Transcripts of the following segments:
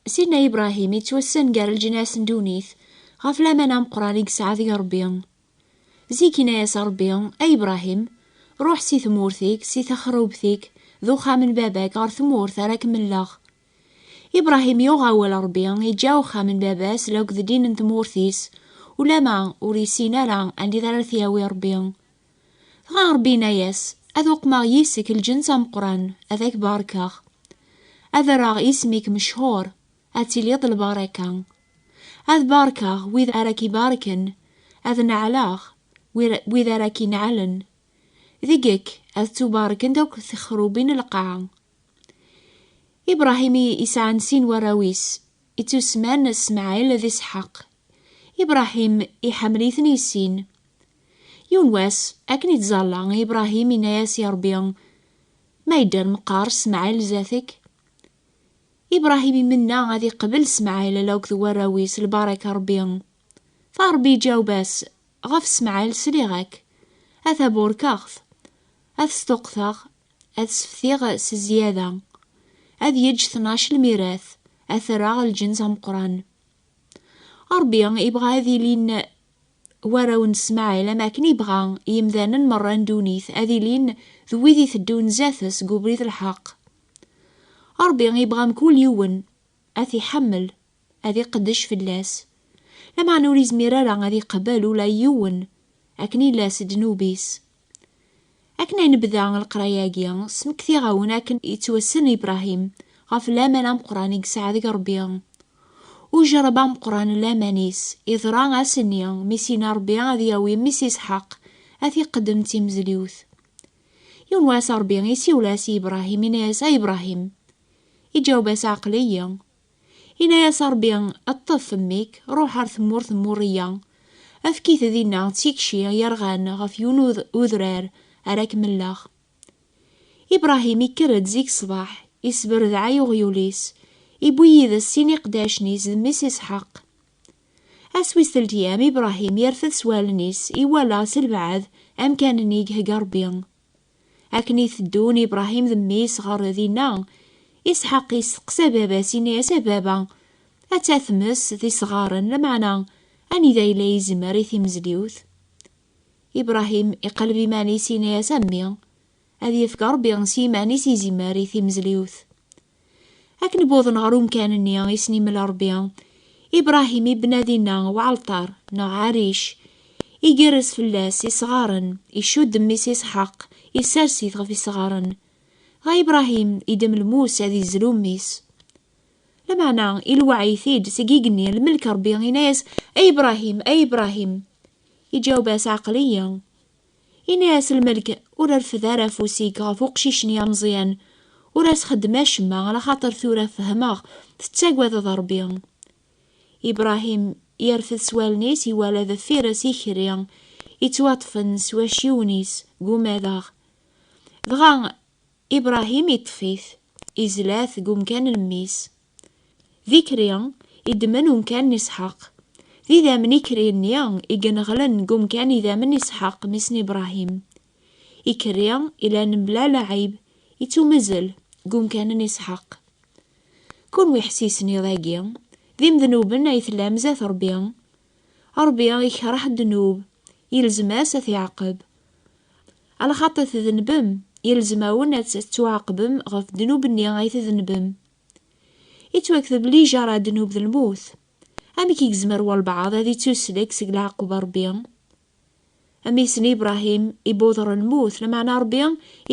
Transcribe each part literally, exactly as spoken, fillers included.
Sidna Ibrahim yettwassen gar leǧnas n ddunit ɣef laman ameqqran i yesɛa deg Ṛebbi. Zik, yenna-yas Ṛebbi: "A Ibrahim, ruḥ si tmurt-ik, si texrubt-ik, d uxxam n baba-k ɣer tmurt ara kem-mleɣ." Ibrahim yuɣ awal Ṛebbi, yeǧǧa uxxam n baba-s akked ddin n tmurt-is, ulama ur yessin ara anida ara t-yawi Ṛebbi. Dɣa Ṛebbi yenna-yas: "Ad uqmeɣ yis-k lǧens ameqqran, ad ak-barkeɣ. Ad rreɣ isem-ik mechur, ad tiliḍ lbaraka. Ad barkeɣ wid ara k-ibarken, ad neɛleɣ wid, wid ara k-ineɛlen. Deg-k ad ttubarkent akk texrubin n lqaɛa." Ibrahim i yesɛan sin warraw-is, ittusemman Smaɛil d Isḥaq. Ibrahim iḥemmel-iten i sin. Yiwen wass, akken ittẓalla, Ibrahim yenna-yas i Ṛebbi: "Ma yedder meqqar Smaɛil zdat-k?" Ibrahim imenna ad iqbel Smaɛil akked warraw-is lbaraka Ṛebbi. Fa Ṛebbi iǧaweb-as: "Ɣef Smaɛil sliɣ-ak, ad t-burkeɣ-t, ad t-sṭuqteɣ, ad t-seftiɣ s zzyada, ad yeǧǧ tnac lmirat, ad t-rreɣ lǧens ameqqran." Ṛebbi ibɣa ad ilin warraw n Smaɛil am akken ibɣa i yimdanen merra n ddunit ad ilin d wid iteddun zdat-s deg ubrid n lḥeqq. Ṛebbi ibɣa mkul yiwen ad t-iḥemmel, ad iqeddec fell-as. Lameɛna ur izmir ara ad iqbel ula yiwen akken illa s ddnub-is. Akken ay nebda leqraya-agi, smektiɣ-awen akken yettwassen Ibrahim ɣef laman ameqqran i yesɛa deg Ṛebbi. Ujerreb ameqqran n laman-is iḍra ass-nni mi s-yenna Ṛebbi ad yawi mmi-s Isḥaq ad t-iqeddem d timezliwt. Yiwen wass Ṛebbi isiwel-as i Ibrahim, yenna-yas: "A Ibrahim!" Iǧaweb-as: "Aql-iyi." Yenna-yas Ṛebbi: "Ṭṭef mmi-k, ruḥ ar tmurt n Muriya, efk-it dinna d tikci yerɣan ɣef yiwen ud-, udrar ara k-melleɣ." Ibrahim ikker-d zik ṣṣbeḥ, isberdeɛ i uɣyul-is, iwwi yid-s sin iqeddacen-is d mmi-s Isḥaq. Ass wis telt yam, Ibrahim yerfed s wallen-is, iwala s lbeɛd amkan-nni i ihegga Ṛebbi. Akken i teddun Ibrahim d mmi-s ɣer dinna, Isḥaq isteqsa baba-s, yenna-yas: "A baba, atta tmes d isɣaren, lameɛna anida yella yizmer i timezliwt?" Ibrahim iqelleb iman-is, yenna-yas: "A mmi, ad yefk Ṛebbi s yiman-is izimer i timezliwt." Akken wwḍen ɣer umkan-nni i sen-imel Ṛebbi, Ibrahim ibna dinna uɛalṭar neɣ ɛaric, igerrez fell-as isɣaren, icudd mmi-s Isḥaq, isers-it ɣef isɣaren. Dɣa Ibrahim idem lmus ad izlu mmi-s. Lameɛna iluɛa-it-id seg igenni lmelk Ṛebbi, yenna-yas: "A Ibrahim, a Ibrahim!" Iǧaweb-as: "Aql-iyi." Yenna-yas lmelk: "Ur rfed ara afus-ik ɣef uqcic-nni ameẓyan, ur as-xeddem acemma, alaxaṭer tura fehmeɣ tettagadeḍ Ṛebbi." Ibrahim yerfed s wallen-is, iwala deffir-s ikri yettwaṭṭfen s wacciwen-is deg umadaɣ. Dɣa Ibrahim iṭṭef-it, izla-t deg umkan n mmi-s. D ikri i ddmen umkan n Isḥaq. D idammen ikri-nni i ineɣlen deg umkan idammen n Isḥaq, mmi-s n Ibrahim. Ikri ilan mebla lɛib, ittumezzel deg umkan n Isḥaq. Kunwi ḥsisen iḍ-agi, d imednuben ay tellam zdat Ṛebbi. Ṛebbi ikreh ddnub, yelzem-as ad t-iɛaqeb. Alaxaṭer tdennbem, yelzem-awen ad tettwaɛaqbem ɣef ddnub-nni ay tdennbem. Ittwakteb lijara ddnub d lmut. Amek i yezmer walbeɛḍ ad ittuslek seg leɛqub n Ṛebbi? Mmi-s n Ibrahim ibuḍer lmut, lameɛna Ṛebbi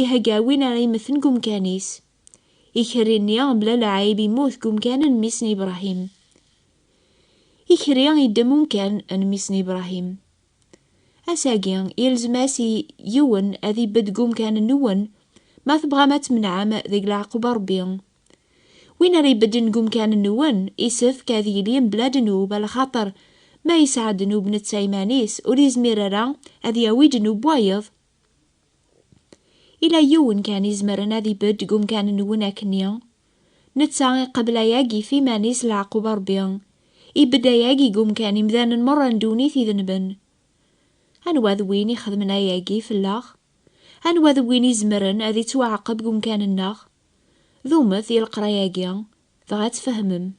ihegga win ara imeten deg umkan-is. Ikri-nni mebla lɛib immut deg umkan n mmi-s n Ibrahim. Ikri iddem umkan n mmi-s n Ibrahim. Ass-agi, yelzem-as i yiwen ad ibedd deg umkan-nwen, ma tebɣam ad tmenɛem deg leɛqub n Ṛebbi. Win ara ibedden deg umkan-nwen, isefk ad yili mebla ddnub, alaxaṭer ma yesɛa ddnub netta iman-is, ur yezmir ara ad yawi ddnub n wayeḍ. Ila yiwen kan izemren ad ibedd deg umkan-nwen akkenni. Netta iqabel ayagi f iman-is leɛqub n Ṛebbi. Ibedd ayagi deg umkan imdanen merra n ddunit idenben. Anwa d win ixedmen ayagi fell-aɣ? Anwa d win izemren ad ittwaɛaqeb deg umkan-nneɣ? Dumet i leqraya-agi, dɣa ad tfehmem.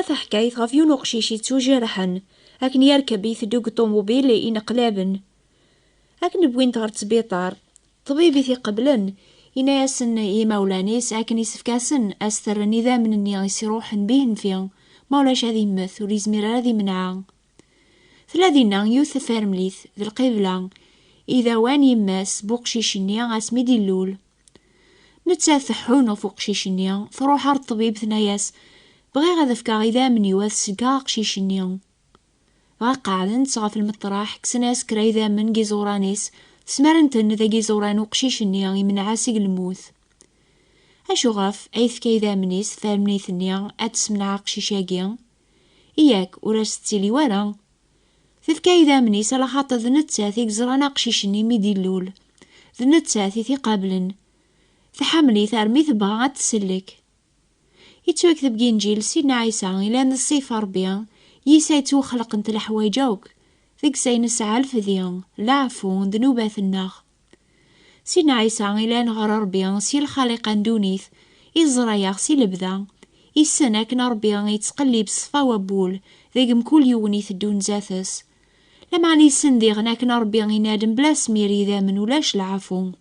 Taḥkayt ɣef yiwen uqcic yettujerḥen akken yerkeb iteddu deg ṭumubil ineqlaben. Akken wwin-t ɣer ttbiṭar, ṭṭbib i t-iqeblen yenna-yasen i yimawlan-is akken isefk-asen ad s-terren idammen-nni i s-iruḥen bihenfi, ma ulac ad immet, ur yezmir ara ad imneɛ. Tella dinna yiwet tfermlit d lqibla i d awan yemma-s n uqcic-nni asmi d-illul. Nettat tḥun ɣef uqcic-nni, truḥ ɣer ṭṭbib, tenna-yas: "Bɣiɣ ad fkeɣ idammen-iw ad sellkeɣ aqcic-nni." Dɣa qeɛdent ɣef lmeṭraḥ, kksen-as kra idammen deg iẓuran-is, smaren-ten deg iẓuran uqcic-nni, imneɛ-as seg lmut. Acu ɣef ay tefka idammen-is tfermlit-nni ad tessemneɛ aqcic-agi? Yak, ur as-tettili wara. Tefka idammen-is alaxaṭer d nettat i yeẓran aqcic-nni mi d-illul. D nettat i t-iqablen. Tḥemmel-it armi tebɣa ad t-tsellek. Yettwakteb deg Inǧil Sidna Ɛisa, ilan d ṣṣifa Ṛebbi, yis ay ttwaxelqent leḥwayeǧ akk, deg-s ay nesɛa lefdi, leɛfu, ddnubat-nneɣ. Sidna Ɛisa, ilan ɣer Ṛebbi si lxaliqa n ddunit, iẓra-yaɣ si lebda, issen akken Ṛebbi yettqellib ṣṣfa wabul deg mkul yiwen iteddun zdat-s. Lameɛna issen diɣen akken Ṛebbi inadem bla smir idammen ulac leɛfu.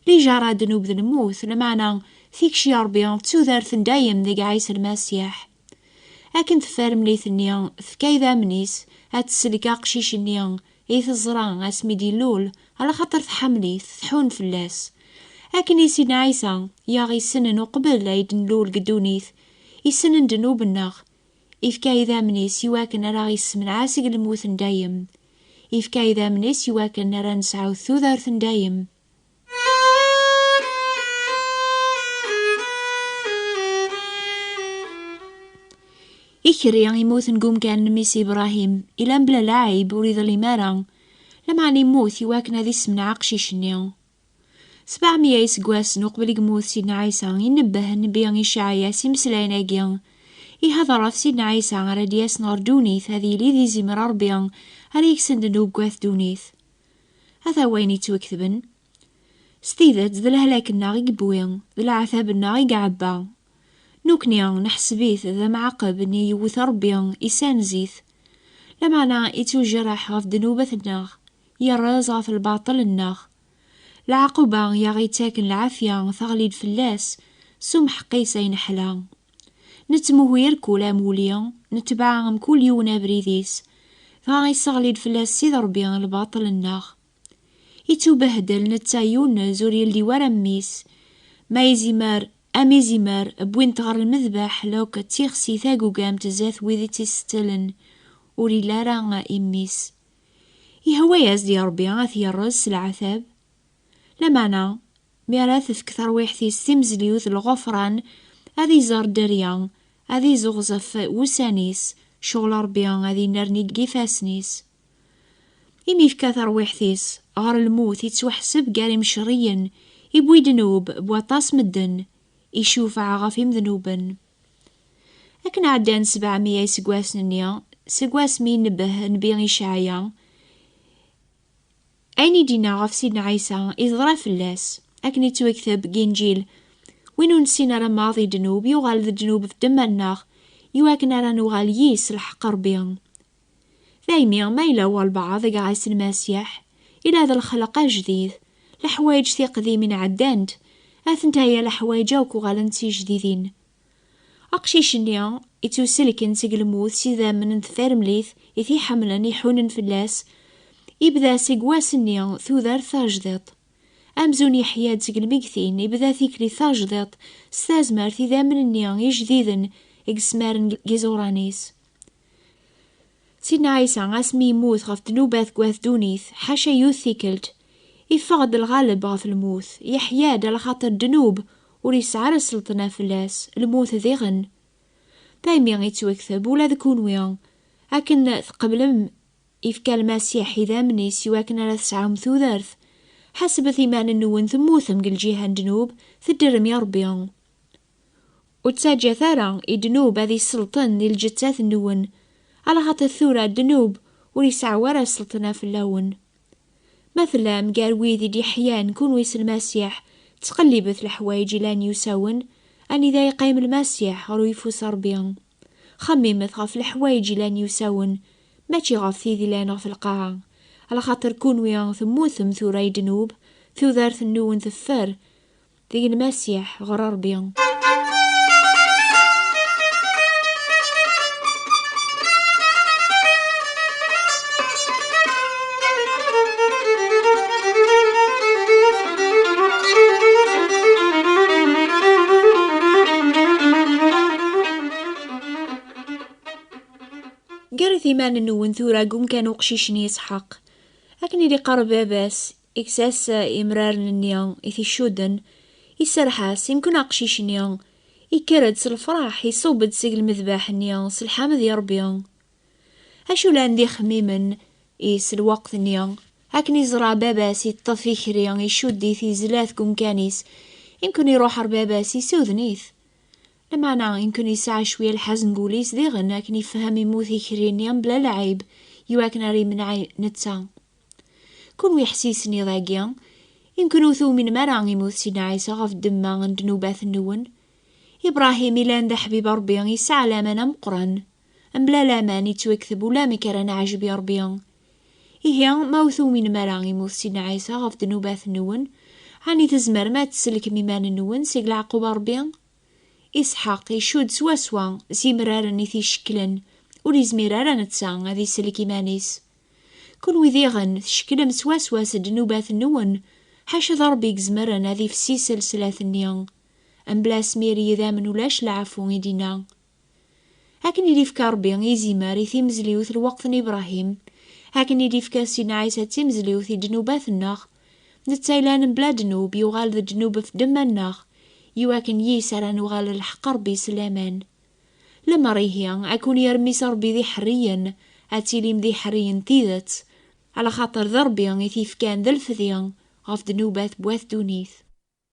Liǧara ddnub d lmut, lameɛna tikci n Ṛebbi d tudert n dayem deg Ɛisa Lmasiḥ. Akken teffer mlit-nni, tefka idammen-is ad tsellek aqcic-nni i teẓra asmi d-illul, alaxaṭer tḥemmel-it, tḥun fell-as. Akken i Sidna Ɛisa i aɣ-issenen uqbel ay d-nlul deg ddunit, issenen ddnub-nneɣ, ifka idammen-is i wakken ara aɣ-issemneɛ seg lmut n dayem. Ifka idammen-is i wakken ara nesɛu tudert n dayem. Ikerri immuten deg umkan n mmi-s Ibrahim, ilan bla lɛib, ur iḍlim ara, lameɛna immut i wakken ad issemneɛ aqcic-nni. Sebɛemya iseggasen uqbel i yemmut Sidna Ɛisa, inebbeh nnbi Icɛaya s imeslayen-agi. Ihedder ɣef Sidna Ɛisa ara d-yasen ɣer ddunit, ad yili d izimer n Ṛebbi ara yekksen ddnub deg wat ddunit. Ata wayen yettwaketben: "S tidet, d lehlak-nneɣ i yewwi, d leɛtab-nneɣ i iɛebba. Nukni neḥseb-it d ameɛqeb-nni yewwet Ṛebbi, issanez-it. Lameɛna ittujreḥ ɣef ddnubat-nneɣ, yerreẓ ɣef lbaṭel-nneɣ. Leɛquba i aɣ-yettaken lɛafya teɣli-d fell-as, s umḥeqq-is ay neḥla. Nettmuhu irkul am wuli, netbeɛ mkul yiwen abrid-is, dɣa isseɣli-d fell-as Sidi Ṛebbi lbaṭel-nneɣ. Ittubehdel netta yunez, ur yeldi wara mmi-s. Ma izimer, am izimer, wwin-t ɣer lmedbeḥ, lakk d tixsi tagugamt zdat wid i tt-isettlen, ur illi ara i mmi-s. Ihwa-yas-d i Ṛebbi ad t-yerreẓ s leɛtab. Lameɛna, mi ara tefk terwiḥt-is timezliwt n lɣefran, ad iẓer dderya, ad izuɣez ɣef wussan-is, ccɣel Ṛebbi ad inerni deg ifassen-is." Imi yefka terwiḥt-is ɣer lmut, ittwaḥseb gar imcerriyen, iwwi ddnub n waṭas medden, icufeɛ ɣef imednuben. Akken ɛeddan sebɛemya iseggasen-nni, seg wasmi inebbeh nnbi Icɛaya, ayen i d-yenna ɣef Sidna Ɛisa iḍra fell-as, akken ittwakteb deg Inǧil: "Win ur nessin ara maḍi ddnub, yuɣal d ddnub ɣef ddemma-nneɣ, iwakken ara nuɣal yis lḥeqq Ṛebbi." Daymi, ma yella walbeɛḍ deg Ɛisa Lmasiḥ, ila d lxelq ajdid, leḥwayeǧ tiqdimin ɛeddant, atentaya leḥwayeǧ akk uɣalent d tijdidin. Aqcic-nni ittuselken seg lmut s idammen n tfermlit i t-iḥemmlen, iḥunen fell-as, ibda seg wass-nni tudert tajdiṭ. Amzun yeḥya-d seg lmegtin, ibda tikli tajdiṭ s tazmert idammen-nni ijdiden i yesmaren deg iẓuran-is. Sidna Ɛisa, asmi yemmut ɣef ddnubat n wat ddunit, ḥaca yiwet tikkelt, iffeɣ-d lɣaleb ɣef lmut, yeḥya-d alaxaṭer ddnub ur yesɛi ara sselṭna fell-as, lmut diɣen. Daymi ittwakteb ula d kunwi, akken tqeblem ifka Lmasiḥ idammen-is iwakken ara tesɛum tudert. Ḥasbet iman-nwen temmutem deg lǧiha n ddnub, teddrem i Ṛebbi. Ur ttaǧǧat ara i ddnub ad isselṭen di lǧettat-nwen, alaxaṭer tura ddnub ur yesɛi ara sselṭna fell-awen. Ma tellam gar wid i d-iḥyan kunwi s Lmasiḥ, ttqellibet leḥwayeǧ ilan yusawen, anida yeqqim Lmasiḥ ɣer uyeffus n Ṛebbi. Xemmimet ɣef leḥwayeǧ ilan yusawen, mačči ɣef tid ilan ɣef lqaɛa. Alaxaṭer kunwi temmutem tura i ddnub, tudert-nwen teffer, deg Lmasiḥ ɣer Ṛebbi. Gret iman-nwen tura deg umkan uqcic-nni Isḥaq. Akken i d-iqqar baba-s, ikkes-as imraren-nni i t-icudden, iserreḥ-as, imken aqcic-nni ikker-d s lefraḥ, iṣubb-d seg lmedbaḥ-nni s lḥamd i Ṛebbi. Acu llan d ixemmimen i s lweqt-nni? Akken iẓra baba-s iṭṭef ikri, icudd-it, izla-t deg umkan-is, imken iruḥ ar baba-s, isuden-it. Lameɛna imken yesɛa cwiya lḥazen deg wul-is diɣen akken ifhem imut ikri-nni mebla lɛib, iwakken ara imneɛ netta. Kunwi ḥsisen iḍ-agi, imken ur tuminem ara imut Sidna Ɛisa ɣef ddemma n ddnubat-nwen? Ibṛahim ilan d aḥbib Ṛebbi, yesɛa laman ameqqran. Mebla laman yettwakteb ulamek ara neɛjeb i Ṛebbi. Ihi, ma ur tuminem ara imut Sidna Ɛisa ɣef ddnubat-nwen, ɛni tzemrem ad tselkem iman-nwen seg leɛquba Ṛebbi? Isḥaq icudd swaswa s imraren i t-icekklen, ur izmir ara netta ad isellek iman-is. Kunwi diɣen tcekklem swaswa s ddnubat-nwen, ḥaca d Ṛebbi i izemren ad ifessis lslat-nni. Mebla asmi ara yidammen ulac leɛfu, i d-inna. Akken i d-ifka Ṛebbi izimer i timezliwt lweqt n Ibṛahim, akken i d-ifka Sidna Ɛisa d timezliwt i ddnubat-nneɣ, netta yellan mebla ddnub yuɣal d ddnub ɣef ddemma-nneɣ, iwakken yis ara nuɣal lḥeqq Ṛebbi s laman. Lemmer ihi, ad ken-yerr Mmi-s Ṛebbi d iḥerriyen, ad tilim d iḥerriyen n tidet, alaxaṭer d Ṛebbi i t-ifkan d lefdi ɣef ddnubat n wat ddunit.